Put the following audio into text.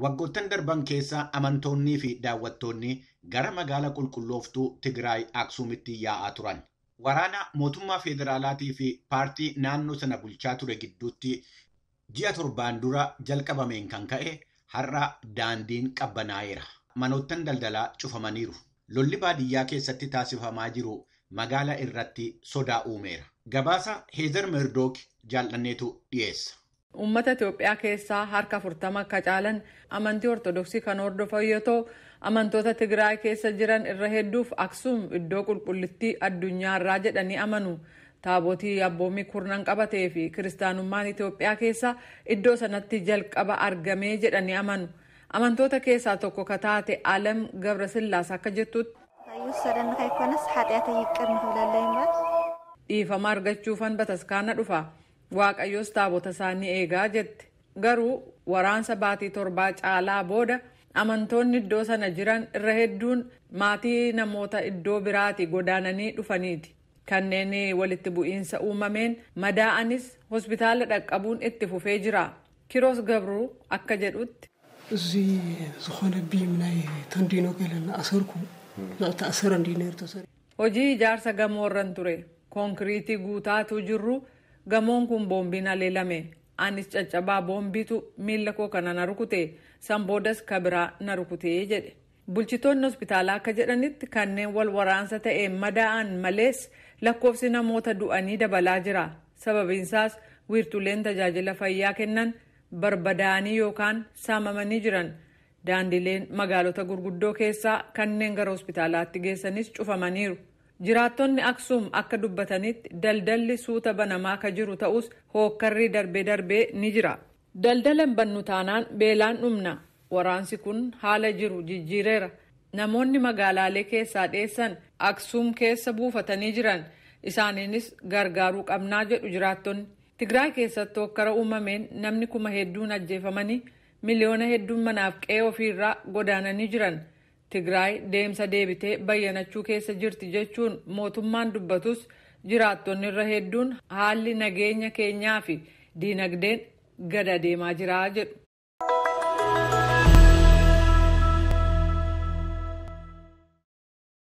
Waggoottan darban keessa amantoonnii fi daawwattoonni gara magaala qulqullooftuu Tigraay Aksuumitti yaa'aa turan. Waraana mootummaa federaalaatii fi paartii naannoo sana bulchaa ture gidduutti ji'a 7n dura jalqabameen kan ka'e har'a daandiin qabbanaa'eera. Manoottan daldalaa cufamaniiru. Lolli baadiyyaa keessatti taasifamaa jiru magaala irratti sodaa uumeera. Gabaasa Heezer Merdook jaallanneetu dhiyeessa. Uummata Itoophiyaa keessaa harka 40 akka caalan amantii Ortodoksii kan hordofan yoo ta'u, amantoota Tigraay keessa jiran irra hedduuf Aksuum iddoo qulqullittii addunyaarraa jedhanii amanu. Taabotii abboommii kurnan qabatee fi kiristaanummaan Itoophiyaa keessa iddoo sanatti jalqaba argamee jedhanii amanu. Amantoota keessaa tokko ka taate Alam Gabrasillaas akka jettutti. Dhiifama argachuufan bataskaana dhufa. Waaqayyos taabota isaa ni eegaa jette. Garuu waraansa baatii 7 caalaa booda amantoonni iddoo sana jiran irra hedduun maatii namoota iddoo biraati godaananii dhufaniiti. Kanneen walitti bu'iinsa uumameen madaa'anis hospitaala dhaqqabuun itti fufee jira. Kiroos Gabruu akka jedhutti. እዚ ዝኾነ ቢም ናይ ተንዲኖ ገለ እናኣሰርኩ ተኣሰረ እንዲ ነይሩ ተሰሪ Hojii ijaarsa gamoorran ture. Konkiriitii guutaatu jirru gamoon kun boombiin haleelame. Anis caccabaa boombiitu miila koo kana na rukute. San boodas kabiraa na rukute jedhe. Bulchitoonni hospitaalaa akka jedhanitti kanneen wal waraansa ta'een madaa'an malees lakkoofsi namoota du'anii dabalaa jira. Sababiinsaas wiirtuleen tajaajila fayyaa kennan barbadaa'anii yookaan saamamanii jiran. Daandileen magaalota gurguddoo keessaa kanneen gara hospitaalaatti geessanis cufamaniiru. Jiraattonni Aksuum akka dubbatanitti daldalli suuta banamaa ka jiru ta'us hookkarri darbee darbee ni jira. Daldala hin bannu taanaan beelaan dhumna. Waraansi kun haala jiru jijjiireera. Namoonni magaalaalee keessaa dheessan Aksuum keessa buufatanii jiran. Isaaniinis gargaaruu qabnaa jedhu jiraattonni. Tigraay keessatti hokkara uumameen namni kuma hedduun ajjeefamanii miliyoona hedduun manaaf qe'ee ofiirraa godaananii jiran. Tigraay deemsa deebitee bayyanachuu keessa jirti jechuun mootummaan dubbatus jiraattonni irra hedduun haalli nageenya keenyaa fi diinagdeen gad adeemaa jira jedhu.